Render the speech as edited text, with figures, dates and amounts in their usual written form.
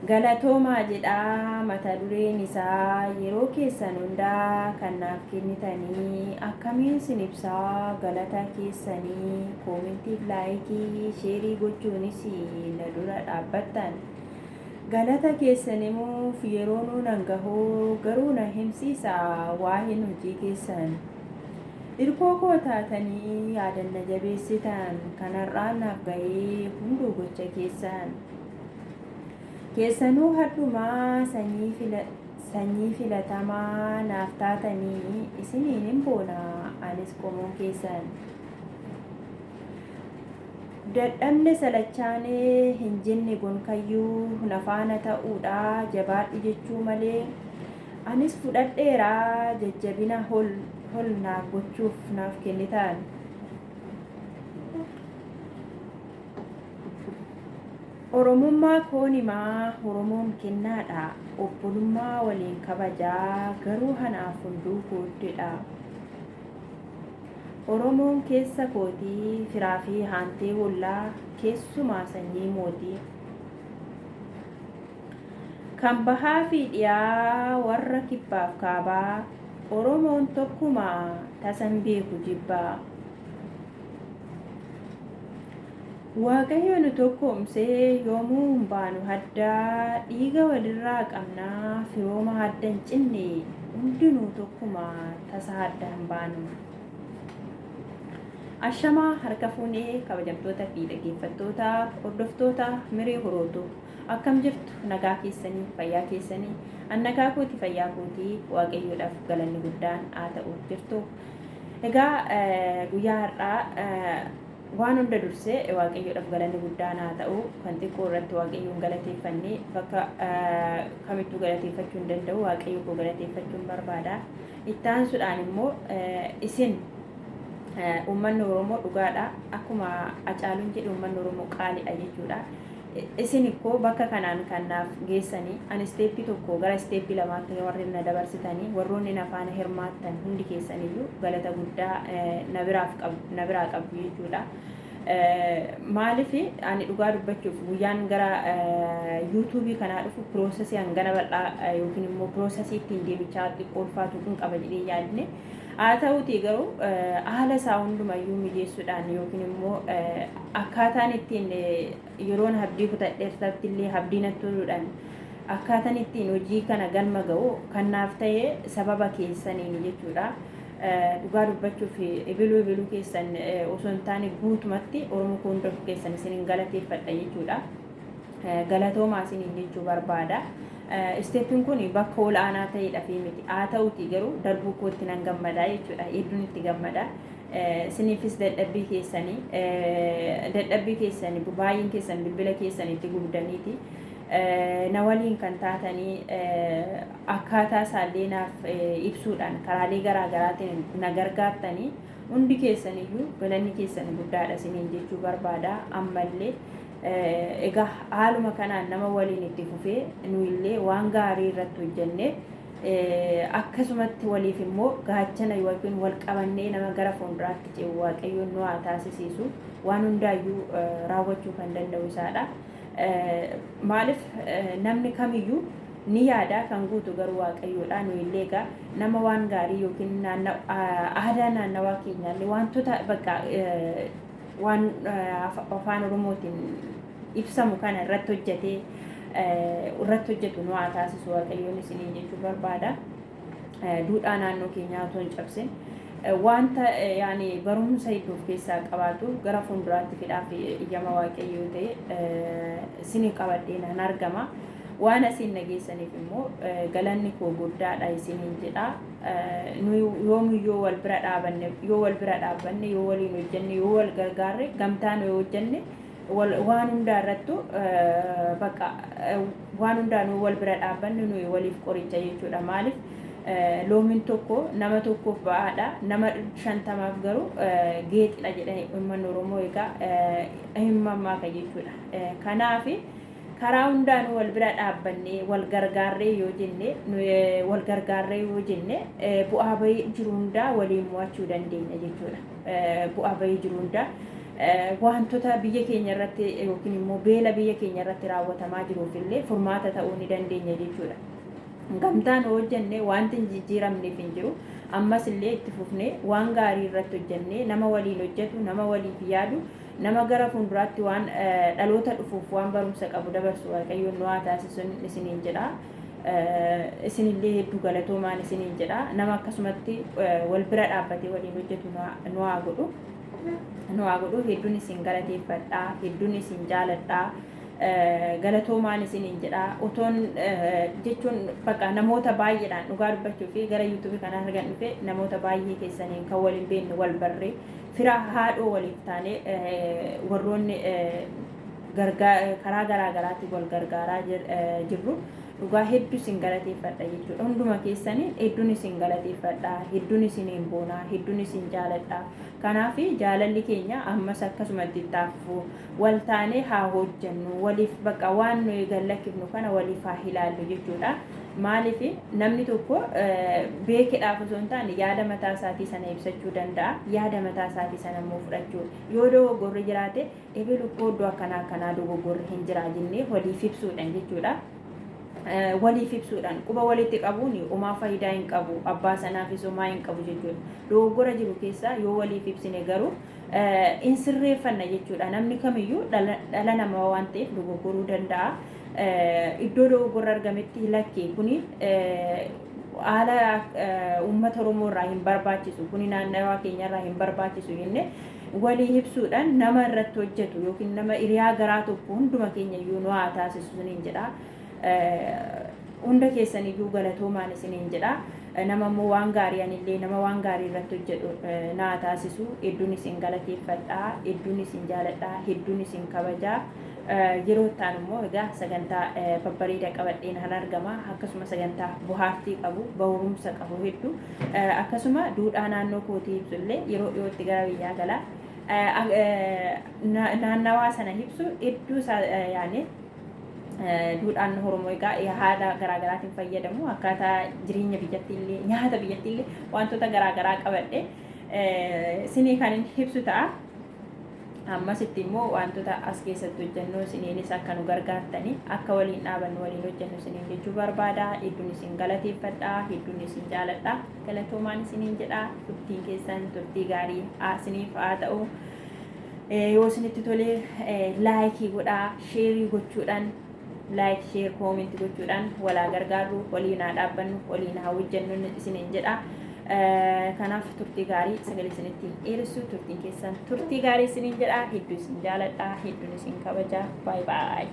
Galatoomaa jedhaa mata dureen isaa yeroo keessan hundaa kan naaf kennitanii akkamiin sin ibsaa galata keessanii koomentiif laayikii sheerii gochuunis na dura dhaabbattan. Galata keessan himuuf yeroonuu nan gahuu garuu na himsiisa waa'een hojii keessan. Irkoo koo taatanii yaadan na jabeessitan kan har'aan naaf gahee hunduu gocha keessan. Keessanuu hadhumaa sanyii filatamaa naaf taatanii isiniin hin boona anis qomoon keessan. Dadhabne salachaanee hin jenne gonkayyuu na faana ta'uudha jabaadhu jechuu malee anis fudhadheera jajjabina hol hol naaf gochuuf naaf kennitan. Oromummaa koon himaa Oromoon kennaadha obbolummaa waliin kabajaa garuu hanaaf hunduu kooddedha. Oromoon keessa kootii firaa fi haantee hollaa keessumaa sanyii mootii. Kan bahaa fi dhiyaa warra kibbaaf kaabaa Oromoon tokkuma tasan beeku jibbaa. Waaqayyo nu tokkoomsee yoomuu hin baanu haddaa dhiiga walirraa qabnaa firooma hadda hin cinne hundinuu tokkuma tasa hadda hin baanu. Ashamaa harka fuunee kabajamtoota fi dhaggeeffattoota hordoftoota Miree Horootu akkam jirtu nagaa keessanii fayyaa keessanii an nagaa kooti fayyaa kooti waaqayyoodhaaf galanni guddaan haa ta'u jirtu. Egaa guyyaa har'aa waan hunda dursee waaqayyoodhaaf galanni guddaan haa ta'u kan xiqqoo irratti waaqayyoon galateeffannee bakka kamittuu galateeffachuu hin danda'u waaqayyo koo galateeffachuun barbaada. Itti aansuudhaan immoo isin uummanni Oromoo dhugaadha akkuma Hacaaluun jedhe uummanni Oromoo qaaliidha jechuudha. Isin ikkoo bakka kanaan kan naaf geessanii ani isteeppii tokko gara isteeppii lamaatti warri na dabarsitanii warroonni na faana hirmaattan hundi keessaniyyuu galata guddaa na biraa qabdu jechuudha. Maaliif ani dhugaa dubbachuuf guyyaan gara yuutuubii kanaa dhufu piroosesii hangana bal'aa yookiin immoo piroosesii ittiin deemichaa xiqqoo ulfaatu kun qaba jedhee yaadne. Haa ta'uutii garuu haala isaa hundumayyuu mijeessuudhaan yookiin immoo akkaataan ittiin yeroon abdii kutadheertatti illee abdii natti toluudhaan akkaataan ittiin hojii kana galma ga'u kan naaf ta'e sababa keessaniin jechuudha. Dhugaa dubbachuuf ibiluu ibiluu keessan osoo hin taane guutumatti Oromoo koo hunda keessan isinin galateeffadha jechuudha. Galatoomaa isiniin jechuu barbaada. Isteeppiin kun bakka ol aanaa ta'edha fi miti. Haa ta'utii garuu darbuu kootti nan gammada jechuudha. Hedduun itti gammada. Isiniifis dadhabbii keessanii dadhabbii keessanii baay'een keessan bilbila keessanitti gubdaniiti. Na waliin kan taatanii akkaataa isaallee naaf ibsuudhaan karaalee garaa garaatiin na gargaartanii hundi keessaniyyuu galanni keessan guddaadha isiniin jechuu barbaada ammallee. Egaa haaluma kanaan nama waliin itti fufee nuyillee waan gaarii irratti hojjennee akkasumatti waliif immoo gaachana yookiin wal qabannee nama gara fuulduraatti ce'u waaqayyoon nu haa taasisiisu waan hundaayyuu raawwachuu kan danda'u isaadha. Maaliif namni kamiyyuu ni yaada kan guutu garuu waaqayyoodha nuyillee egaa nama waan gaarii yookiin aadaa naannawaa keenyaallee wantoota bakka waan afaan Oromootiin ibsamu kana irratti hojjetee irratti hojjetu nu haa taasisu waaqayyoon isiniin jechuu barbaada. Duudhaa naannoo keenyaa otoo hin cabsin wanta yaani barumsa hedduu of keessaa qabaatu gara fuulduraatti fidhaaf iyyama waaqayyoo ta'e isinii qabadhee nan argama. Waan asiin nageessaniif immoo galanni koo guddaadha isiniin jedha. Yoomiyyuu wal bira dhaabanne yoo wal bira dhaabbanne yoo waliin hojjenne yoo wal gargaarre gamtaan yoo hojjenne waan hundaa irrattu bakka waan hundaanuu wal bira dhaabbanne nuyi waliif qoricha jechuudha. Maaliif loomiin tokko nama tokkoof ba'aadha nama 50f garuu geexidha jedhanii uummanni Oromoo egaa hin mammaaka jechuudha. Kanaaf karaa hundaanuu wal bira dhaabbannee wal gargaarree yoo jenne wal gargaarree yoo jenne bu'aa bahii jiru hundaa waliin mo'achuu dandeenya jechuudha. Bu'aa bahii jiru hundaa Wantoota biyya keenya irratti yookiin immoo beela biyya keenya irratti raawwatamaa jiruuf illee furmaata ta'uu ni dandeenya jechuudha. Gamtaan hojjenne wanti hin jijjiiramneef hin jiru. Ammas illee itti fufnee waan gaarii irratti hojjennee, nama waliin hojjetu, nama waliif yaadu, nama gara fuulduraatti waan dhaloota dhufuuf waan barumsa qabu dabarsu Waaqayyoon nu haa taasisu isiniin jedha. Isinillee hedduu galatoomaan isiniin jedha. Nama akkasumatti wal bira dhaabbatee waliin hojjetu nu haa godhu. Nu haa godhu. Hedduun isin galateeffadha. Hedduun isin jaaladha. Galatoomaan isiniin jedha. Otoon jechuun bakka namoota baay'eedhaan dhugaa dubbachuu fi gara YouTubeii kanaa argan dhufe, namoota baay'ee keessaniin kan waliin beekne wal barree, fira haadhoo waliif taane, warroonni karaa garaa garaatiin wal gargaaraa jirru, dhugaa hedduu isin galateeffadha jechuudha. Hunduma keessanii hedduun isin galateeffadha, hedduun isiniin boonaa, hedduun isin jaaladha. Kanaaf jaalalli keenya ammas akkasumatti itti hafuuf wal taanee haa hojjennu, waliif bakka waan nuyi gallakkifnu kana waliif haa ilaallu jechuudha. Maaliif, namni tokko beekedhaaf osoo hin taane yaada mataa isaatii sana ibsachuu danda'a. Yaada mataa isaatii sana immoo fudhachuu, yoo dogoggorri jiraate, "Ebelu iddoo akkanaa akkanaa dogoggorri hin jira" jennee waliif ibsuudhaan jechuudha. Waliif ibsuudhaan quba walitti qabuun homaa faayidaa hin qabu, abbaa sanaafis homaa hin qabu jechuudha. Dogoggora jiru keessaa yoo waliif ibsine garuu in sirreeffanna jechuudha. Namni kamiyyuu dhala namaa waan ta'eef dogoggoruu danda'a. Iddoo dogoggorri argametti, "Lakkee, kuni haala uummata Oromoo irraa hin barbaachisu, kuni naannawaa keenya irraa hin barbaachisu" jennee walii ibsuudhaan nama irratti hojjetu yookiin nama hiriyaa garaa tokko hunduma keenya iyyuu nu haa taasisu isiniin jedha. Hunda keessan iyyuu galatoomaan isiniin jedha. Nama immoo waan gaarii, anillee nama waan gaarii irratti hojjedhu naa taasisu. Hedduun isin galateeffadha. Hedduun isin jaaladha. Hedduun isin kabajaa. Yeroo itti aanu immoo egaa sagantaa babbareedaa qabadheen kan argama. Akkasuma sagantaa bohaartii qabu, barumsa qabu hedduu. Akkasuma duudhaa naannoo kootii ibsu illee yeroo dhiyootti gara biyyaa gala. Naannawaa sana ibsu hedduu isaa yaane, duudhaan Oromoo egaa haala garaagaraatiin fayyadamu, akkaataa jireenya biyyattii illee, nyaata biyyattii illee, wantoota garaagaraa qabadhe isinii kan ibsu ta'a. Ammasitti immoo wantoota as keessatti hojjennu isiniinis akka nu gargaartanii, akka waliin dhaabannu, waliin hojjennu isiniin jechuu barbaada. Hedduun isin galateeffadha. Hedduun isin jaaladha. Galatoomaan isiniin jedha. Turtiin keessan turtii gaarii isiniif haa ta'u. Yoo isinitti tole likeii godhaa, shareii gochuudhaan, like, share, commentii gochuudhaan walaa gargaarru, waliin haa dhaabbannu, waliin haa hojjennu isiniin jedha. Kanaaf turtii gaarii, sagalee isinitti dheeressu, turtiin keessan turtii gaarii isiniin jedha. Hedduu isin jaaladha, hedduun isin kabaja. Baay'ee baay'ee.